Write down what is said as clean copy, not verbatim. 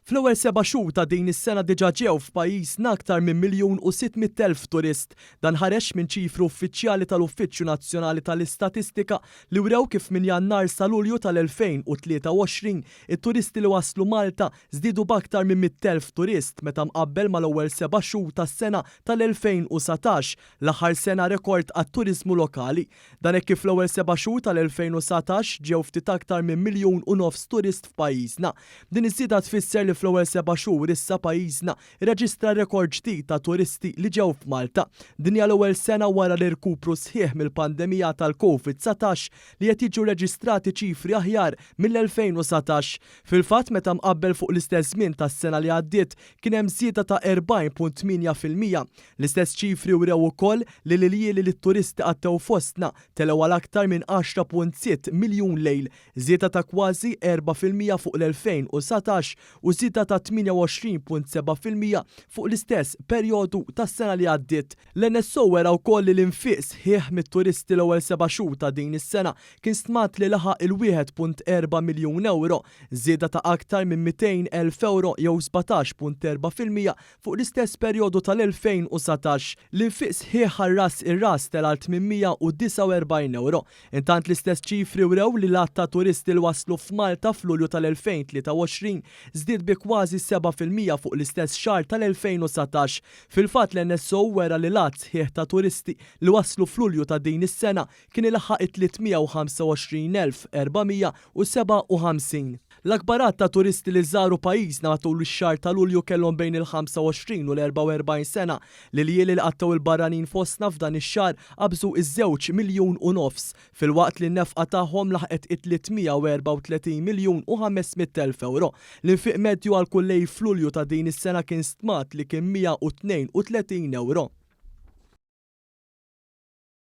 Fl-ewwel seba' xhur ta' din is-sena diġà ġew f'pajjiżna aktar minn 1,600,000 turist. Dan ħareġ minn ċifri uffiċjali tal-Uffiċċju Nazzjonali tal-Istatistika li wrew kif minn Jannar sa Lulju tal-2023 it-turisti li waslu Malta żdiedu b'aktar minn 100,000 turist meta mqabbel mal-ewwel seba' xhur tas-sena tal-2019, l-aħħar sena rekord għat-turiżmu lokali. Dan hekk kif fl-ewwel seba' xhur tal-2019 ġew ftit aktar minn 1.5 miljun turist f'pajjiżna. Din iż-żieda tfisser li fl-ewwel seba' xhur issa pajjiżna rreġistra rekord ġdid ta' turisti li ġew f'Malta. Din hija l-ewwel sena wara l-irkupru sħiħ mill-pandemija tal-Covid 19 li qed jiġu rreġistrati ċifri aħjar mill-2019. Fil-fatt meta mqabbel fuq l-istess żmien tas-sena li għaddiet kien hemm żieda ta' 40.8%. L-istess ċifri wrew ukoll li l-iljieli li t-turisti qattgħu fostna telgħu għal aktar minn 10.6 miljun lejl, żieda ta' kważi 4% fuq l-2019 u żieda ta' 28.7% fuq l-istess perjodu tas-sena li għaddiet. L-NSO wera wkoll li l-infiq sħiħ mit-turisti l-ewwel seba' xhur ta' din is-sena kien stmat li laħaq il-1.4 miljun ewro, żieda ta' aktar minn 200,000 ewro jew 17.4% fuq l-istess perjodu tal-2019. L-infiq sħiħ għal ras ir-ras tela' għal 849 ewro. Intant l-istess ċifri wrew li l-għadd ta' turisti li waslu f'Malta f'Lulju tal-2023 żdied bi kważi 7% fuq l-istess xahar tal-2019. Fil-fatt l-NSO wera li l-għadd sħiħ ta' turisti li waslu f'Lulju ta' din is-sena kien ilaħħaq it-325,457. L-akbar għadd ta' turisti li żaru pajjiżna matul ix-xahar ta' Lulju kellhom bejn il-25 u l-44 sena. L-iljieli li qattgħu l-barranin fostna f'dan ix-xahar qabżu iż-żewġ miljun u nofs, filwaqt li n-nefqa tagħhom laħqet it-334 miljun u 500 elf ewro. L-infiq medju għal kull lejl f'Lulju ta' din is-sena kien stmat li kien 132 ewro.